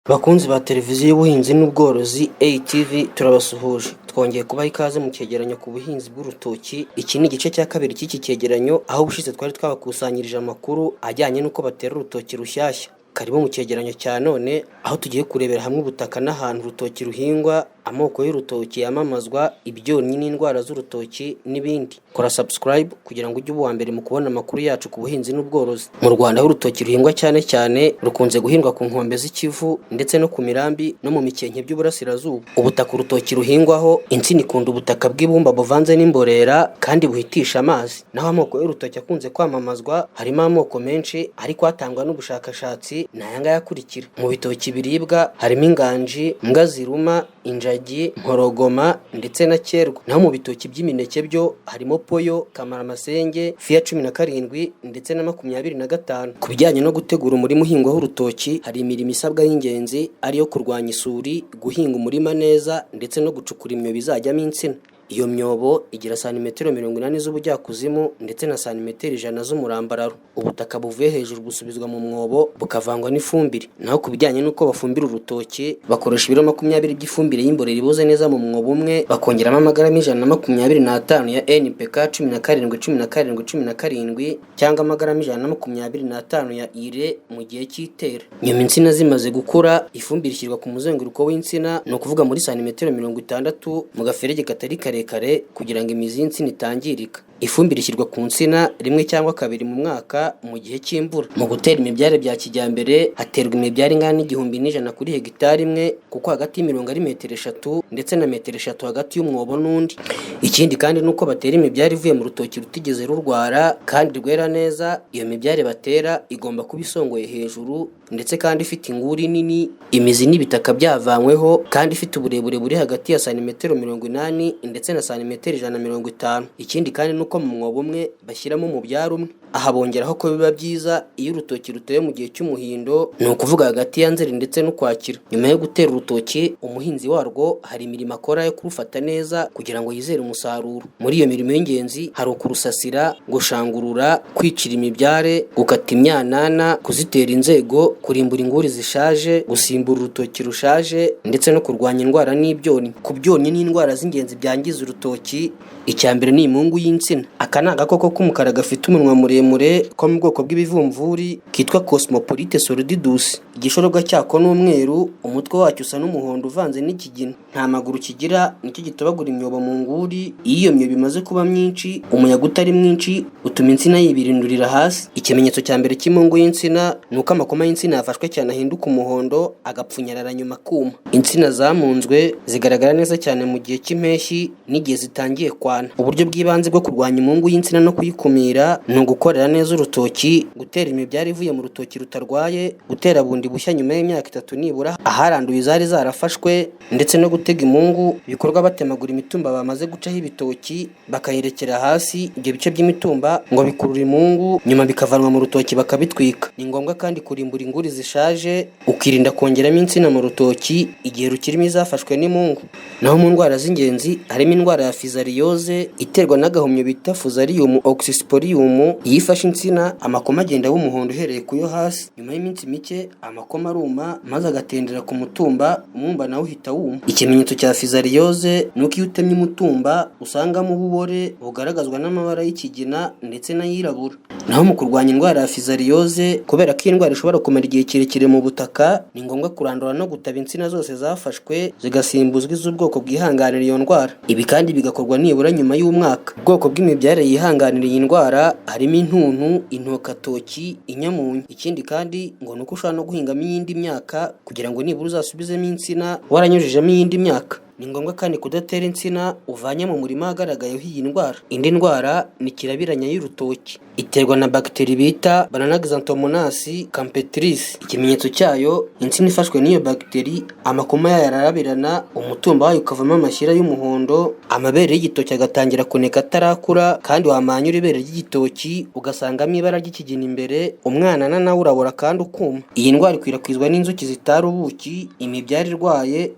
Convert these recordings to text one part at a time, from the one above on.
Bakunzi ba televiziyo y'ubuhinzi n'ubworozi ATV, turabasuhuje, twongeye kubaha ikaze mu cyegeranyo ku buhinzi bw'urutoki. Iki ni igice cya kabiri cy'iki cyegeranyo, aho ubushize twari twabakusanyirije amakuru ajyanye n'uko batera urutoki rushyashya. Karibu mu cyegeranyo cya none, aho tugiye kurebera hamwe ubutaka n'ahantu urutoki ruhingwa, amoko y'urutoki yamamazwa, ibyonnyi n'indwara z'urutoki n'ibindi. Kora subscribe kugira ngo ujye uba uwa mbere mu kubona amakuru yacu ku buhinzi n'ubworozi. Mu Rwanda, aho urutoki ruhingwa cyane cyane, rukunze guhingwa ku nkombe z'Ikivu ndetse no ku mirambi no mu mikenke by'uburasirazuba. Ubutaka urutoki ruhingwaho, insina ikunda ubutaka bw'ibumba buvanze n'imborera kandi buhitisha amazi. Naho amoko y'urutoki akunze kwamamazwa, harimo amoko menshi, ariko atangwa n'ubushakashatsi ni aya ngaya akurikira: mu bitoki biribwa harimo inganji, mbwa ziruma, injagi, mporogoma ndetse na kerwa. Naho mu bitoki by'imineke byo harimo poyo, kamaramasenge, fiya 17 ndetse na 25. Ku bijyanye no gutegura umurima uhingwaho urutoki, hari imirimo isabwa y'ingenzi, ariyo kurwanya isuri, guhinga umurima neza ndetse no gucukura imyobo izajyamo insina. Iyo myobo igira santimetero 80 z'ubujyakuzimu ndetse na santimetero 100 z'umurambararo. Ubutaka buvuye hejuru busubizwa mu mwobo, bukavangwa n'ifumbire. Naho ku bijyanye n'uko bafumbira urutoki, bakoresha ibiro 20 by'ifumbire y'imborera iboze neza mu mwobo umwe, bakongeramo amagarama 125 ya NPK 17 17 17 cyangwa amagarama 125 ya ire mu gihe cy'itera. Nyuma, insina zimaze gukura, ifumbire ishyirwa ku muzenguruko w'insina, ni ukuvuga muri santimetero 60, mu gaferege katari karekare kugira ngo imizi y'insina itangirika. Ifumbire ishyirwa ku nsina rimwe cyangwa kabiri mu mwaka mu gihe cy'imvura. Mu gutera imibyare bya kijyambere, haterwa imibyare ingana n'1100 kuri hegitari imwe, kuko hagati y'imirongo ari metero 3 ndetse na metero 3 hagati y'umwobo n'undi. Ikindi kandi ni uko batera imibyare ivuye mu rutoki rutigeze rurwara kandi rwera neza. Iyo mibyare batera igomba kuba isongoye hejuru ndetse kandi ifite inguri nini, imizi n'ibitaka byavanyweho, kandi ifite uburebure buri hagati ya santimetero 80 ndetse na santimetero 150. Ikindi kandi ni uko mu mwobo umwe bashyiramo umubyare umwe. Aha bongeraho ko biba byiza iyo urutoki rutewe mu gihe cy'umuhindo, ni ukuvuga hagati ya Nzeri ndetse n'Ukwakira. Nyuma yo gutera urutoki, umuhinzi warwo hari imirimo akora yo kurufata neza kugira ngo yizere umusaruro. Muri iyo mirimo y'ingenzi hari ukurusasira, gushangurura, kwicira imibyare, gukata imyanana, kuzitera inzego, kurimbura inguri zishaje, gusimbura urutoki rushaje ndetse no kurwanya indwara n'ibyonnyi. Ku byonnyi n'indwara z'ingenzi byangiza urutoki, icya mbere ni imungu y'insina. Aka ni agakoko k'umukara gafite umunwa muremure ko mu bwoko bw'ibivumvuri kitwa Cosmopolites sordidus. Igishorobwa cyako ni umweru, umutwe wacyo usa n'umuhondo uvanze n'ikigina. Nta maguru kigira, nicyo gitobagura imyobo mu nguri. Iyo iyo myobo imaze kuba myinshi, umuyaga utari mwinshi utuma insina yibirindurira hasi. Ikimenyetso cya mbere cy'imungu y'insina ni uko amakoma y'insina yafashwe cyane ahinduka umuhondo, agapfunyarara, nyuma akuma. Insina zamunzwe zigaragara neza cyane mu gihe cy'impeshyi n'igihe zitangiye kwana. Uburyo bw'ibanze bwo kurwanya imungu y'insina no kuyikumira ni ugukorera neza urutoki, gutera imibyare ivuye mu rutoki rutarwaye, gutera bundi bushya nyuma y'imyaka 3 nibura aharanduye izari zarafashwe, ndetse no gutega imungu bikorwa batemagura imitumba bamaze gucaho ibitoki bakayirekera hasi. Ibyo bice by'imitumba ngo bikurura imungu, nyuma bikavanwa mu rutoki bakabitwika. Ni ngombwa kandi kurimbura inguri zishaje, ukirinda kongeramo insina mu rutoki igihe rukirimo izafashwe n'imungu. Naho mu ndwara z'ingenzi harimo indwara ya fizariyoze iterwa n'agahumyo bita Fusarium oxysporum. Iyo ifashe insina, amakoma agenda aba umuhondo uhereye ku yo hasi. Nyuma y'iminsi mike amakoma aruma maze agatendera ku mutumba, umwumba nawo uhita wuma. Ikimenyetso cya fizariyoze ni uko iyo utemye umutumba usangamo ububore bugaragazwa n'amabara y'ikigina ndetse n'ayirabura. Naho mu kurwanya indwara ya fizariyoze, kubera ko iyi ndwara ishobora kumara igihe kirekire mu butaka, ni ngombwa kurandura no gutaba insina zose zafashwe, zigasimbuzwa iz'ubwoko bwihanganira iyo ndwara. Ibi kandi bigakorwa nibura nyuma y'umwaka. Ubwoko bw'imibyare yihanganira iyi ndwara harimo intuntu, intokatoki, inyamunyo. Ikindi kandi ngo ni uko ushobora no guhingamo iyindi myaka kugira ngo nibura uzasubizemo insina waranyujijemo iyindi myaka. Ni ngombwa kandi kudatera insina uvanye mu murima wagaragayeho iyi ndwara. Indi ndwara ni kirabiranya y'urutoki, iterwa na bagiteri bita Banana Xanthomonas campestris. Ikimenyetso cyayo, insina ifashwe n'iyo bagiteri, amakoma yayo ararabirana, umutumba wayo ukavamo amashyira y'umuhondo, amabere y'igitoki agatangira kuneka atarakura, kandi wamanyura ibere ry'igitoki ugasangamo ibara ry'ikigina imbere, umwanana nawo urabora kandi ukuma. Iyi ndwara ikwirakwizwa n'inzuki zitara ubuki, imibyare irwaye.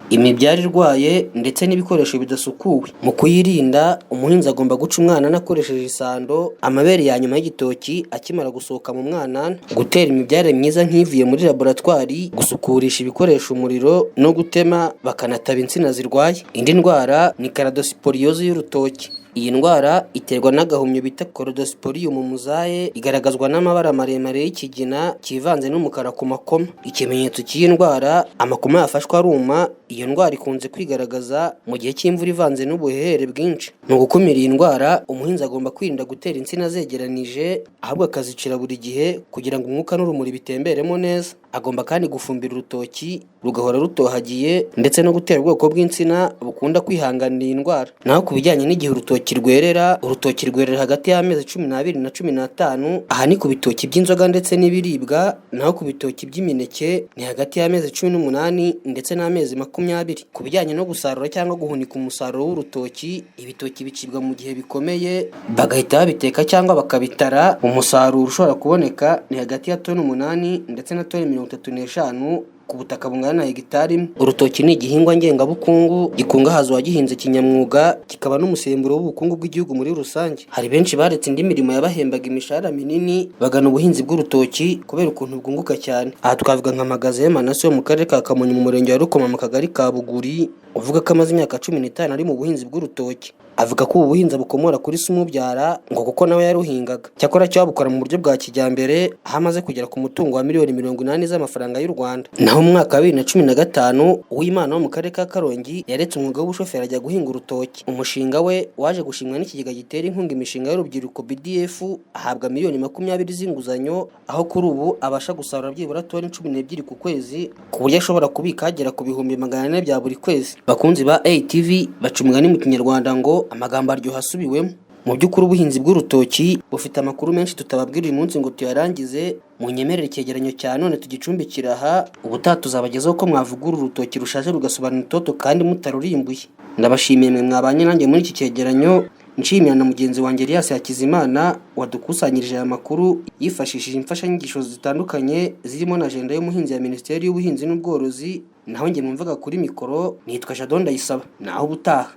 ndetse n'ibikoresho bidasukuwe. Mu kuyirinda, umuhinzi agomba guca umwanana akoresheje isando, amabere ya nyuma y'igitoki akimara gusohoka mu mwanana, gutera imibyare myiza nk'ivuye muri laboratwari, gusukurisha ibikoresho umuriro no gutema bakanataba insina zirwaye. Indi ndwara ni karadosiporiyoze y'urutoki. Iyi ndwara iterwa n'agahumyo bita Cladosporium musae, igaragazwa n'amabara maremare y'ikigina kivanze n'umukara ku makoma. Ikimenyetso cy'iyi ndwara, amakoma yafashwe aruma. Iyo ndwara ikunze kwigaragaza mu gihe cy'imvura ivanze n'ubuhehere bwinshi. Mu gukumira iyi ndwara, umuhinzi agomba kwirinda gutera insina zegeranije, ahubwo akazicira buri gihe kugira ngo umwuka n'urumuri bitemberemo neza. Agomba kandi gufumbira urutoki rugahora rutohagiye, ndetse no gutera ubwoko bw'insina bukunda kwihanganira iyi ndwara. Naho ku bijyanye n'igihe urutoki rwerera, urutoki rwerera hagati y'amezi 12 na 15. Aha ni ku bitoki by'inzoga ndetse n'ibiribwa. Naho ku bitoki by'imineke ni hagati y'amezi 18 ndetse n'amezi 20. Ku bijyanye no gusarura cyangwa guhunika umusaruro w'urutoki, ibitoki bicibwa mu gihe bikomeye, bagahita babiteka cyangwa bakabitara. Umusaruro ushobora kuboneka ni hagati ya toni 8 ndetse na toni 35 ku butaka bungana na hegitari imwe. Urutoki ni igihingwa ngengabukungu gikungahaza uwagihinze kinyamwuga, kikaba n'umusemburo w'ubukungu bw'igihugu muri rusange. Hari benshi baretse indi mirimo yabahembaga imishahara minini bagana ubuhinzi bw'urutoki kubera ukuntu bwunguka cyane. Aha twavuga nka Magaze Manase wo mu karere ka Kamonyi, mu murenge wa Rukoma, mu kagari ka Buguri, uvuga ko amaze imyaka 15 ari mu buhinzi bw'urutoki. Avuga ko ubu buhinzi bukomora kuri se umubyara, ngo kuko nawe yaruhingaga. Cyakora cyo babukora mu buryo bwa kijyambere, aho amaze kugera ku mutungo wa miliyoni 80 z'amafaranga y'u Rwanda. Naho mu mwaka wa 2015, Uwimana wo mu karere ka Karongi yaretse umwuga w'ubushoferi ajya guhinga urutoki. Umushinga we waje gushimwa n'ikigega gitera inkunga imishinga y'urubyiruko BDF, ahabwa miliyoni 20 z'inguzanyo, aho kuri ubu abasha gusarura byibura toni 12 ku kwezi, ku buryo ashobora kubika agera ku 400,000 bya buri kwezi. Bakunzi ba ATV, baca umugani mu Kinyarwanda ngo amagambo aryoha asubiwemo. Mu by'ukuri ubuhinzi bw'urutoki bufite amakuru menshi tutababwira uyu munsi ngo tuyarangize. Munyemerere icyegeranyo cya none tugicumbikira aha. Ubutaha tuzabagezaho ko mwavugura urutoki rushaje rugasobanura itoto kandi mutarurimbuye. Ndabashimiye mwe mwabanye nanjye muri iki cyegeranyo, nshimira na mugenzi wanjye Elias Hakizimana wadukusanyirije aya makuru yifashishije imfashanyigisho zitandukanye zirimo na ajenda y'umuhinzi ya Minisiteri y'Ubuhinzi n'Ubworozi. Naho njye mwumvaga kuri mikoro nitwa Jadon Ndayisaba. Naho ubutaha.